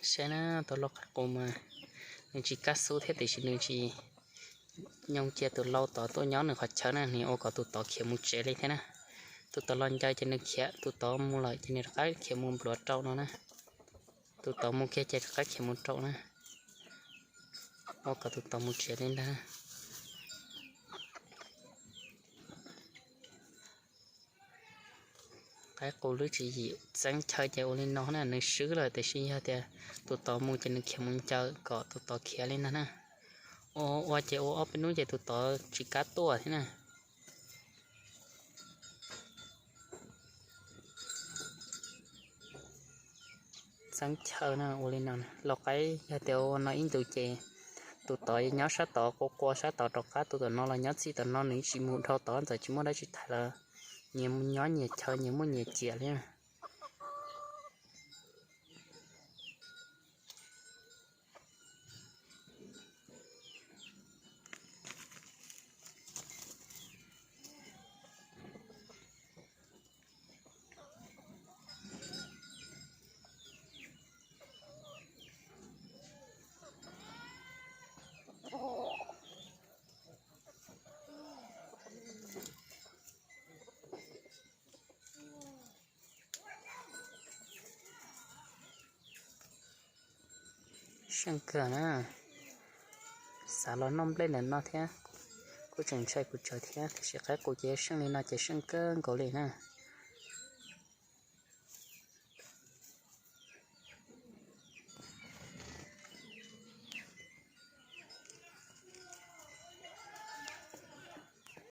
Saib na, tus lau qaib qus mas nws tsis kab xub thiab tiam sis nws tsis nyoog cia tus lau tod tuaj nyob nws qhov chaw na, nws ua kom tus tod khiav mus tsev li thiab na. Tus tod los ncaws ces nws khiav, tus tod mus lawm ces nws rov qab khiav mus npluav rau no na. Tus tod mus kiag ces rov qab khiav mus rau na. Ua kom tus tod mus tsev li ntag. Qaib qus lub tswv yim txeeb chaw ces ua li no na, nws swb lawm tiam sis yog tias tus tod mus ces nws khiav mus ncaws kom tus tod khiav li ntag na. Ua ua ces ua ob peb hnub ces tus tod tsis kam tuaj thiab na. Txeeb chaw na ua li no, lau qaib yog tias ua no ib ntus ces tus tod nyob sab tod qua qua sab tod rov qab, tus tom no los nyob txij tom no, nws tsis mus dhau tod, ntxawm tsis muaj dab tsi thaiv los nyias nyob nyias chaw, nyias muaj nyias ciam li. Seej kawg na, xav los noj nplej ntawm no thiab, kuj tseem ntshai kuv tsawv thiab, tiam sis qaib qus ces seej li no ces seej kawg nkaus li na.